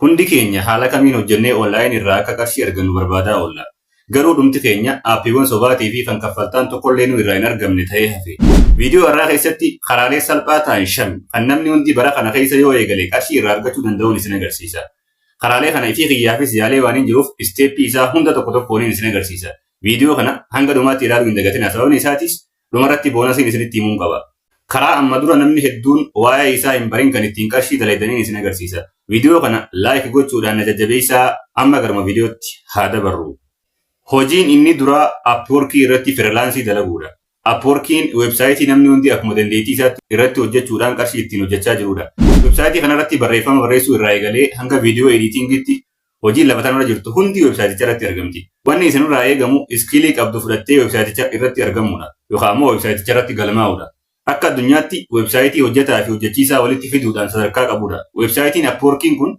Hundi keenya haala kamiin hojjennee online irraa akka qarshii argannu barbaadaa oolla. Garuu dhumti keenya aappiiwwan sobaatii fi kan kaffaltaan tokkollee nu irraa hin argamne ta'ee hafe. Viidiyoo har'aa keessatti karaalee salphaa ta'an 5 kan namni hundi bara kana keessa yoo eegale qarshii irraa argachuu danda'uun isin agarsiisa. Karaalee kana ifii kiyyaafis yaalee waanin jiruuf isteeppii isaa hunda tokko tokkooniin isin agarsiisa. Viidiyoo kana hanga dhumaatti ilaaluu hin dagatinaa, sababni isaatis dhumarratti boonasiin isinitti himuun qaba. Karaa amma dura namni hedduun waa'ee isaa hin barin kan ittiin qarshii dalaydaniin isin agarsiisa. Viidiyoo kana like gochuudhaan na jajjabeessaa, amma garuma viidiyootti haa dabarru. Hojiin inni duraa Upwork irratti freelance dalaguudha. Upworkiin weebsaayitii namni hundi akkuma dandeettii isaatti irratti hojjechuudhaan qarshii ittiin hojjechaa jirudha. Weebsaayitii kanarratti barreeffama barreessuu irraa eegalee hanga viidiyoo editingitti hojiin lafa tanarra jirtu hundi weebsaayiticha irratti argamti. Wanni isinirraa eegamu iskiilii qabdu fudhattee weebsaayiticha irratti argamuudha yookaan immoo weebsaayiticha irratti galmaa'uudha. Akka addunyaatti weebsaayitii hojjetaa fi hojjechiisaa walitti fiduudhaan sadarkaa qabudha. Weebsaayitiin Upworkiin kun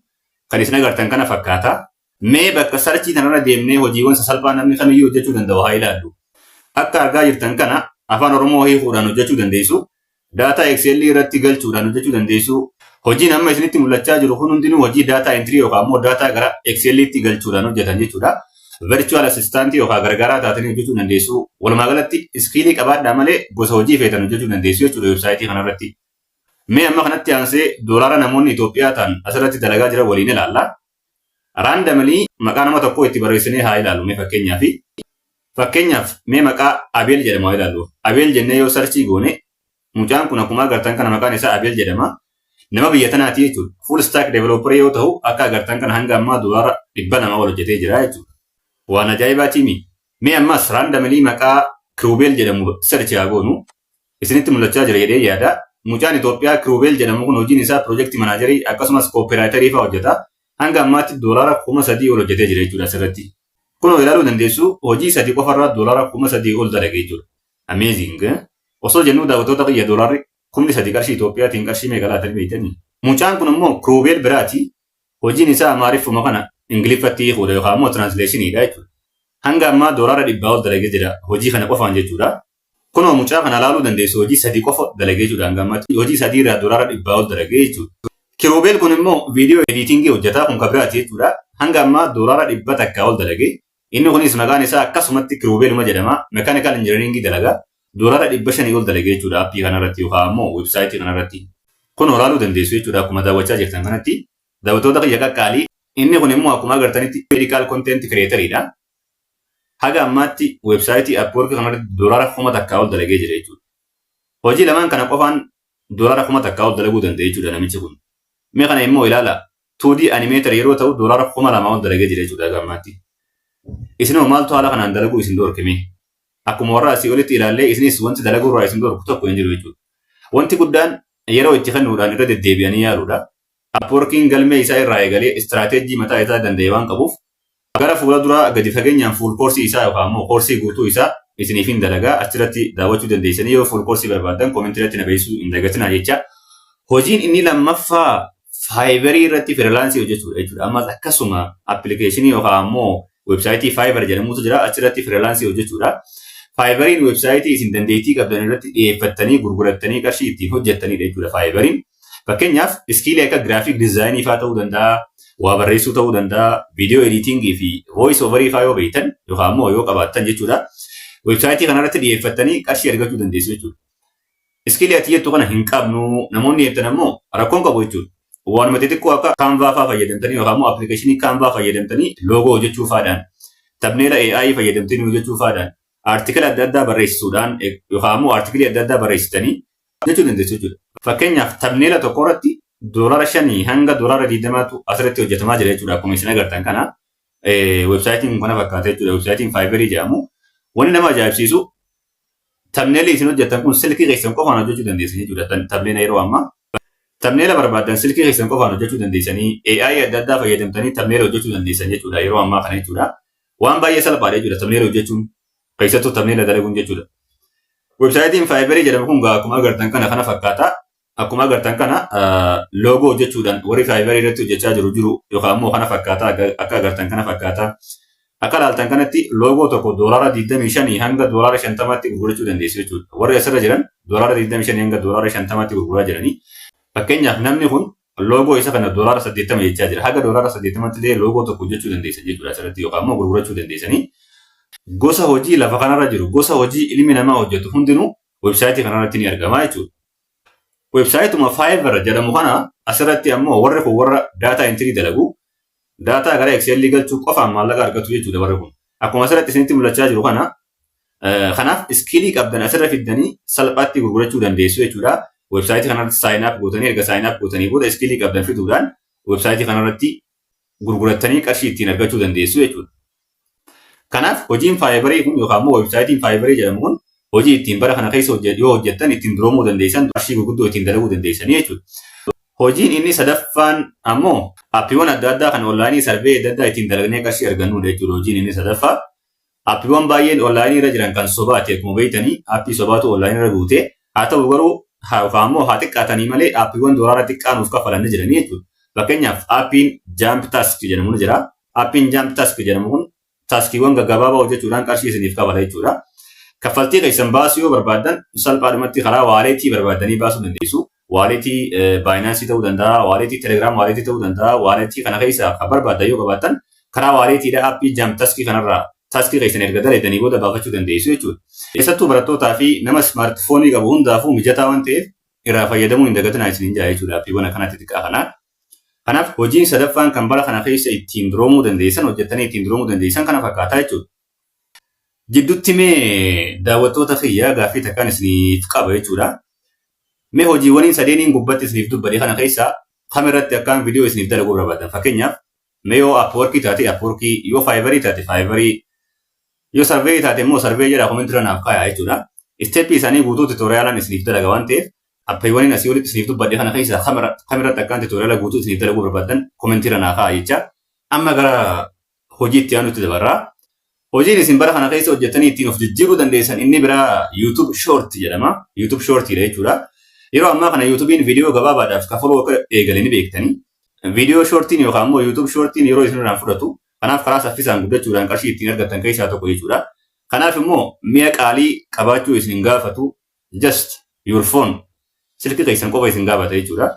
kan isin agartan kana fakkaata. Mee bakka sarchii tanarra deemnee hojiiwwan sasalphaa namni kamiyyuu hojjechuu danda'u haa ilaallu. Akka argaa jirtan kana Afaan Oromoo hiikuudhaan hojjechuu dandeessu. Daataa Excel irratti galchuudhaan hojjechuu dandeessu. Hojiin amma isinitti mul'achaa jiru kun hundinuu hojii daataa entry yookaan immoo daataa gara Excelitti galchuudhaan hojjetan jechuudha. Virtual assistant yookaan gargaaraa taatanii hojjechuu dandeessu. Walumaa galatti iskiilii qabaadhaa malee gosa hojii feetan hojjechuu dandeessu jechuudha weebsaayitii kanarratti. Mee amma kanatti aansee doolaara namoonni Itoophiyaa ta'an asirratti dalagaa jiran waliin ilaalla. Randomly maqaa nama tokkoo itti barreessinee haa ilaallu mee fakkeenyaaf. Fakkeenyaaf mee maqaa Abeel jedhamu haa ilaallu. Abeel jennee yoo sarchii goone, mucaan kun akkuma agartan kana maqaan isaa Abeel jedhama. Nama biyya tanaati jechuudha. Full stack developer yoo ta'u, akka agartan kana hanga ammaa $200 ol hojjetee jira jechuudha. Waan ajaa'ibaati mi? Mee ammas randomly maqaa Kiruubeel jedhamu search haa goonu. Isinitti mul'achaa jira jedhee yaada. Mucaan Itoophiyaa Kiruubeel jedhamu kun hojiin isaa project managerii akkasumas copywriterii fa'aa hojjeta. Hanga ammaatti $3,000 ol hojjetee jira jechuudha asirratti. Kunoo ilaaluu dandeessu, hojii sadi qofarraa $3,000 ol dalage jechuudha. Amazing! Osoo jennuu, daawwattoota kiyya, doolaarri 3,000 qarshii Itoophiyaatiin qarshii meeqa laatanii beektanii? Mucaan kun immoo Kiruubeel biraati. Hojiin isaa Amaariffuma kana Ingiliffatti hiikuudha yookaan immoo translationiidha jechuudha. Hanga ammaa $100 ol dalagee jira hojii kana qofaan jechuudha. Kunoo mucaa kana ilaaluu dandeessu, hojii sadi qofa dalagee jechuudha hanga ammaatti. Hojii sadii irraa $100 ol dalagee jechuudha. Kiruubeel kun immoo viidiyoo editingii hojjetaa, kun kan biraati jechuudha. Hanga ammaa $100 ol dalagee. Inni kunis maqaan isaa akkasumatti Kiruubeeluma jedhama. Mechanical engineeringii dalagaa. $500 ol dalagee jechuudha aappii kanarratti yookaan immoo weebsaayitii kanarratti. Kun ilaaluu dandeessu jechuudha akkuma daawwachaa jirtan kanatti. Daawwattoota kiyya qaqqaalii, inni kun immoo akkuma agartanitti medical content creatoriidha. Haga ammaatti weebsaayitii Upwork kanarratti $1,000 ol dalagee jira jechuudha. Hojii lamaan kana qofaan $1,000 ol dalaguu danda'a jechuudha namichi kun. Mee kana immoo ilaala. 2D animator yeroo ta'u $2,000 ol dalagee jira jechuudha haga ammaatti. Isinoo maaltu haala kanaan dalaguu isin dhorkime? Akkuma warra asii olitti ilaallee, isinis wanti dalaguu irraa isin dhorku tokko hin jiru jechuudha. Wanti guddaan yeroo itti kennuudhaan irra deddeebi'anii yaaluudha. Upworkiin galmee isaa irraa eegalee istiraateejii mataa isaa danda'e waan qabuuf, gara fuula duraa gadi fageenyaan full koorsii isaa yookaan immoo koorsii guutuu isaa isiniif hin dalagaa, achirratti daawwachuu dandeessanii. Yoo full koorsii barbaaddan koomentii irratti na beeksisuu hin dagatinaa jecha. Hojiin inni lammaffaa Fiverrii irratti freelance hojjechuudha jechuudha. Ammas akkasuma appilikeeshinii yookaan immoo weebsaayitii Fiverr jedhamutu jira, achirratti freelance hojjechuudha. Fiverriin weebsaayitii isin dandeettii qabdan irratti dhiyeeffattanii gurgurattanii qarshii ittiin hojjettanidha jechuudha Fiverriin. Fakkeenyaaf iskiilii akka graphic designii fa'aa ta'uu danda'a, waa barreessuu ta'uu danda'a, viidiyoo editingii fi voice overii fa'aa yoo beektan yookaan immoo yoo qabaattan jechuudha. Weebsaayitii kanarratti dhiyeeffattanii qarshii argachuu dandeessu jechuudha. Iskiilii ati jettu kana hin qabnu namoonni jettan ammoo rakkoon qabu jechuudha. Waanuma xixiqqoo akka Canva fa'aa fayyadamtanii yookaan immoo appilikeeshinii Canva fayyadamtanii loogoo hojjechuu fa'aadhaan, thumbnail AI fayyadamtanii hojjechuu fa'aadhaan, artikila adda addaa barreessisuudhaan yookaan immoo artikilii adda addaa barreessitanii hojjechuu dandeessu jechuudha. Fakkeenyaaf thumbnail tokko irratti $5 hanga $20tu asirratti hojjetamaa jira jechuudha akkuma isin agartan kana. Weebsaayitiin kana fakkaata jechuudha. Weebsaayitiin Fiverrii jedhamu. Wanni nama ajaa'ibsiisu, thumbnailii isin hojjettan kun silkii keessan qofaan hojjechuu dandeessan jechuudha. Thumbnaila yeroo ammaa. Thumbnaila barbaadan silkii keessan qofaan hojjechuu dandeessanii, AI adda addaa fayyadamtanii thumbnaila hojjechuu dandeessan jechuudha yeroo ammaa kana jechuudha. Waan baay'ee salphaadha jechuudha thumbnaila hojjechuun. Keessattuu thumbnaila dalaguun jechuudha. Weebsaayitiin Fiverrii jedhamu kun akkuma agartan kana kana fakkaata. Akkuma agartan kana loogoo hojjechuudhaan warri Fiverrii irratti hojjechaa jiru yookaan immoo kana fakkaata, akka agartan kana fakkaata. Akka ilaaltan kanatti loogoo tokko $25 hanga $50tti gurgurachuu dandeessu jechuudha. Warri asirra jiran $25 hanga $50tti gurguraa jiranii. Fakkeenyaaf namni kun Loogoo isa kana $80 jechaa jira. Haga $80tti illee loogoo tokko hojjechuu dandeessan jechuudha asirratti yookaan immoo gurgurachuu dandeessanii. Gosa hojii lafa kanarra jiru, gosa hojii ilmi namaa hojjetu hundinuu websaayitii kanarratti ni argama jechuudha. Websaayituma Fiverr jedhamu kana asirratti ammoo warri kun warra data entry dalagu, daataa gara Excel galchuu qofaan maallaqa argatu jechuudha warri kun. Akkuma asirratti isinitti mul'achaa jiru kana, kanaaf skill qabdan asirra fiddanii salphaatti gurgurachuu dandeessu jechuudha. Websaayitii kanarratti sign up gootanii, erga sign up gootanii booda skill qabdan fiduudhaan websaayitii kanarratti gurgurattanii qarshii ittiin argachuu dandeessu jechuudha. Kanaaf hojiin Fiverrii kun yookaan immoo websaayitiin Fiverrii jedhamu kun hojii ittiin bara kana keessa yoo hojjettan ittiin duroomuu dandeessan, qarshii gurguddoo ittiin dalaguu dandeessanii jechuudha. Hojiin inni sadaffaan ammoo appiiwwan adda addaa kan onlaayinii survey adda addaa ittiin dalagnee qarshii argannudha jechuudha hojiin inni sadaffaa. Appiiwwan baay'een onlaayinii irra jiran kan sobaati. Akkuma beektanii appii sobaatu onlaayinii irra guute. Haa ta'u garuu yookaan immoo haa xiqqaatanii malee appiiwwan doolaara xiqqaa nuuf kafalan ni jiranii jechuudha. Fakkeenyaaf appiin Jump Task jedhamu ni jira. Appiin Jump Task jedhamu kun taaskiiwwan gaggabaabaa hojjechuudhaan qarshii isiniif kafala jechuudha. Kaffaltii keessan baasuu yoo barbaaddan salphaadhumatti karaa walletii barbaaddanii baasuu dandeessu. Walletii Binance ta'uu danda'a, walletii Telegram walletii ta'uu danda'a. Walletii kana keessaa kan barbaaddan yoo qabaattan karaa walletiidha appii Jump Taskii kanarraa taskii keessan erga dalaydanii booda baafachuu dandeessu jechuudha. Keessattuu barattootaa fi nama smartphone qabu hundaafuu mijataa waan ta'eef irraa fayyadamuu hin dagatinaa isiniin jaa jechuudha appiiwwan akkanatti xiqqaa kanaa. Kanaaf hojiin sadaffaan kan bara kana keessa ittiin duroomuu dandeessan, hojjettanii ittiin duroomuu dandeessan kana fakkaataa jechuudha. Jidduutti mee daawwattoota kiyya gaaffii takkaan isiniif qaba jechuudha. Mee hojiiwwaniin sadeeniin gubbatti isiniif dubbadhe kana keessaa kamirratti akkaan viidiyoo isiniif dalaguu barbaadan? Fakkeenyaaf mee yoo Upworkii taate Upworkii, yoo Fiverrii taate Fiverrii, yoo survey taate immoo survey jedha commentii irra naaf kaayaa jechuudha. Steppii isaanii guutuu tutorialaan isiniif dalaga waan ta'eef appiiwwaniin asii olitti isiniif dubbadhe kana keessaa kamirratti akkaan tutoriala guutuu isiniif dalaguu barbaadan commentii irra naaf kaayaa jecha. Amma gara hojii itti aanutti dabarraa. Hojiin isin bara kana keessa hojjettanii ittiin of jijjiiruu dandeessan inni biraa YouTube Short jedhama. YouTube Shortidha jechuudha. Yeroo ammaa kana YouTubein viidiyoo gabaabaadhaaf kafaluu akka eegale ni beektanii. Viidiyoo shortiin yookaan immoo YouTube Shortiin yeroo isin irraan fudhatu. Kanaaf karaa saffisaan guddachuudhaan qarshii ittiin argattan keessaa tokko jechuudha. Kanaaf immoo mi'a qaalii qabaachuu isin hin gaafatu. Just your phone, silkii keessan qofa isin gaafata jechuudha.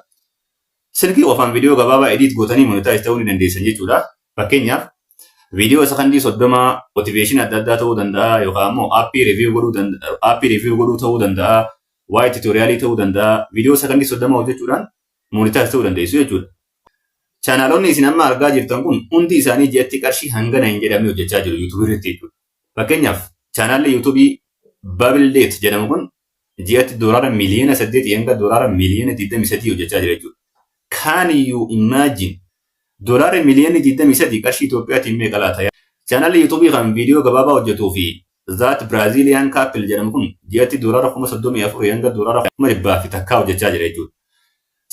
Silkii qofaan viidiyoo gabaabaa edit gootanii monetize ta'uu ni dandeessan jechuudha. Fakkeenyaaf viidiyoo sakandii 30 motivation adda addaa ta'uu danda'a yookaan immoo appii review godhuu ta'uu danda'a, waa'ee tutorialii ta'uu danda'a. Viidiyoo sakandii 30 hojjechuudhaan monetize ta'uu dandeessu jechuudha. Chaanaalonni isin amma argaa jirtan kun hundi isaanii ji'atti qarshii hangana hin jedhamne hojjechaa jiru YouTubeii irratti jechuudha. Fakkeenyaaf chaanaalli YouTubeii Babylate jedhamu kun ji'atti $8 miliyoona hanga $23 miliyoona hojjechaa jira jechuudha. Can you imagine? $23 miliyoona qarshii Itoophiyaatiin meeqa laata? Chaanaalli YouTubeii kan viidiyoo gabaabaa hojjetuu fi That Brazilian Couple jedhamu kun ji'atti $34,000 hanga $101,000 hojjechaa jira jechuudha.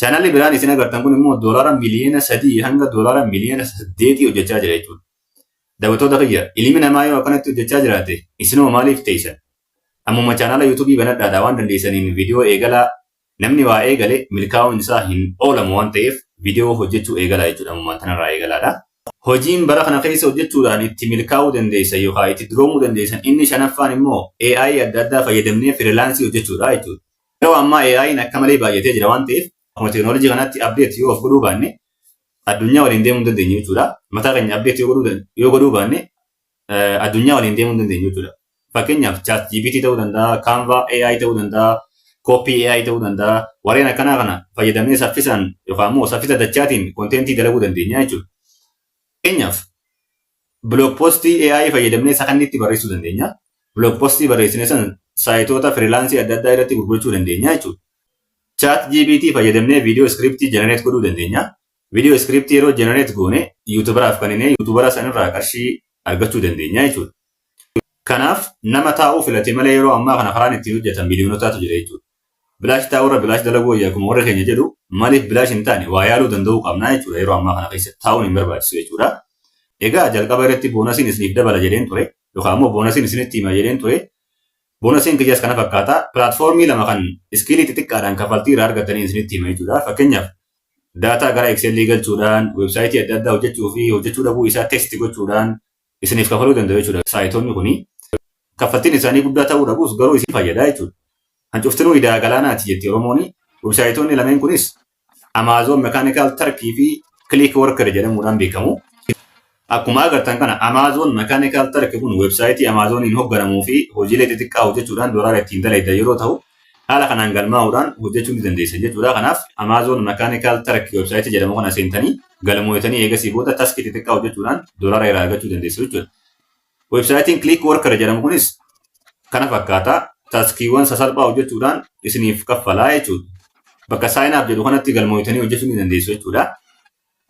Chaanaalli biraan isin agartan kun immoo $3 miliyoona hanga $8 miliyoona hojjechaa jira jechuudha. Daawwattoota kiyya, ilmi namaa yoo akkanatti hojjechaa jiraate isinoo maaliif teessan? Ammuma chaanaala YouTubeii banadhaadhaa waan dandeessaniin viidiyoo eegalaa. Namni waa eegale milkaa'uun isaa hin oolamu waan ta'eef viidiyoo hojjechuu eegalaa jechuudha, ammumaan tanarraa eegalaadha. Hojiin bara kana keessa hojjechuudhaan itti milkaa'uu dandeessan yookaan itti duroomuu dandeessan inni shanaffaan immoo AI adda addaa fayyadamnee freelance hojjechuudha jechuudha. Yeroo ammaa AI'n akka malee baay'atee jira waan ta'eef akkuma teekinooloojii kanaatti update yoo of godhuu baanne addunyaa waliin deemuu hin dandeenyu jechuudha. Mataa keenya update yoo godhuu baanne addunyaa waliin deemuu hin dandeenyu jechuudha. Fakkeenyaaf Chat GPT ta'uu danda'a, Canva AI ta'uu danda'a, Copy AI ta'uu danda'a. Warreen akkanaa kana fayyadamnee saffisaan yookaan immoo saffisa dachaatiin contentii dalaguu dandeenya jechuudha. Fakkeenyaaf blog postii AI fayyadamnee sakanniitti barreessuu dandeenya. Blog postii barreessine san saayitoota freelance adda addaa irratti gurgurachuu dandeenya jechuudha. Chat GPT fayyadamnee viidiyoo scriptii generate godhuu dandeenya. Viidiyoo scriptii yeroo generate goone YouTuberaaf kennine YouTubera sanirraa qarshii argachuu dandeenya jechuudha. Kanaaf nama taa'uu filate malee yeroo ammaa kana karaan ittiin hojjetan miliyoonotatu jira jechuudha. Bilaash taa'urra bilaash dalaguu wayya akkuma warri keenya jedhu, maaliif bilaash hin taane? Waa yaaluu danda'uu qabnaa jechuudha. Yeroo ammaa kana keessa taa'uun hin barbaachisu jechuudha. Egaa jalqaba irratti bonusiin isiniif dabala jedheen ture yookaan immoo bonusiin isinitti hima jedheen ture. Bonusiin kiyyas kana fakkaata. Platformii lama kan skillii xixiqqaadhaan kaffaltii irraa argatanii isinitti hima jechuudha. Fakkeenyaaf daataa gara Excelii galchuudhaan, weebsaayitii adda addaa hojjechuu fi hojjechuu dhabuu isaa test gochuudhaan isiniif kafaluu danda'u jechuudha. Saayitoonni kuni kaffaltiin isaanii guddaa ta'uu dhabuus garuu isin fayyada jechuudha. Hancuftinuu idaa galaanaati jetti Oromoon. Weebsaayitoonni lameen kunis Amazon Mechanical Turk fi Clickworker jedhamuudhaan beekamu. Akkuma agartan kana, Amazon Mechanical Turk kun websaayitii Amazoniin hoogganamuu fi hojiilee xixiqqaa hojjechuudhaan doolaara ittiin dalagdan yeroo ta'u, haala kanaan galmaa'uudhaan hojjechuu ni dandeessan jechuudha. Kanaaf Amazon Mechanical Turk websaayitii jedhamu kana seentanii galmootanii eegasii booda taskii xixiqqaa hojjechuudhaan doolaara irraa argachuu dandeessu jechuudha. Websaayitiin Clickworker jedhamu kunis kana fakkaata. Taskiiwwan sasalphaa hojjechuudhaan isiniif kaffalaa jechuudha. Bakka sign up jedhu kanatti galmootanii hojjechuu ni dandeessu jechuudha.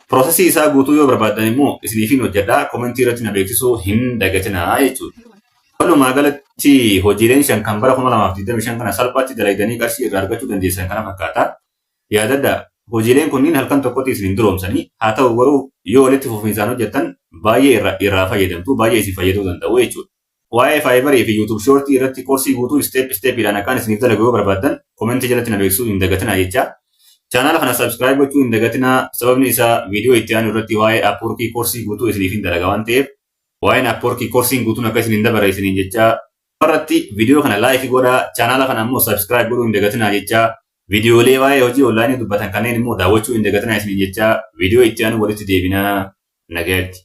Processii isaa guutuu yoo barbaaddan immoo isiniifin hojjedhaa, commentii irratti na beeksisuu hin dagatinaa jechuudha. Walumaa galatti hojiileen shan kan bara 2025 kana salphaatti dalagdanii qarshii irraa argachuu dandeessan kana fakkaata. Yaadadhaa, hojiileen kunniin halkan tokkotti isin hin duroomsanii, haa ta'u garuu yoo walitti fufinsaan hojjettan baay'ee irraa fayyadamtu, baay'ee isin fayyaduu danda'u jechuudha. Waa'ee Fiverrii fi YouTube Shortii irratti koorsii guutuu step stepiidhaan akkaan isiniif dalagu yoo barbaaddan commentii jalatti na beeksisuu hin dagatinaa jecha. Chaanaala kana subscribe gochuu hin dagatinaa. Sababni isaa viidiyoo itti aanu irratti waa'ee Upworkii koorsii guutuu isiniif hin dalaga waan ta'eef, waa'een Upworkii koorsiin guutuun akka isin hin dabarre isiniin jecha. Irratti viidiyoo kana like godhaa, chaanaala kana immoo subscribe godhuu hin dagatinaa jecha. Viidiyoolee waa'ee hojii onlaayinii dubbatan kanneen immoo daawwachuu hin dagatinaa isiniin jecha. Viidiyoo itti aanu walitti deebinaa, nagaatti.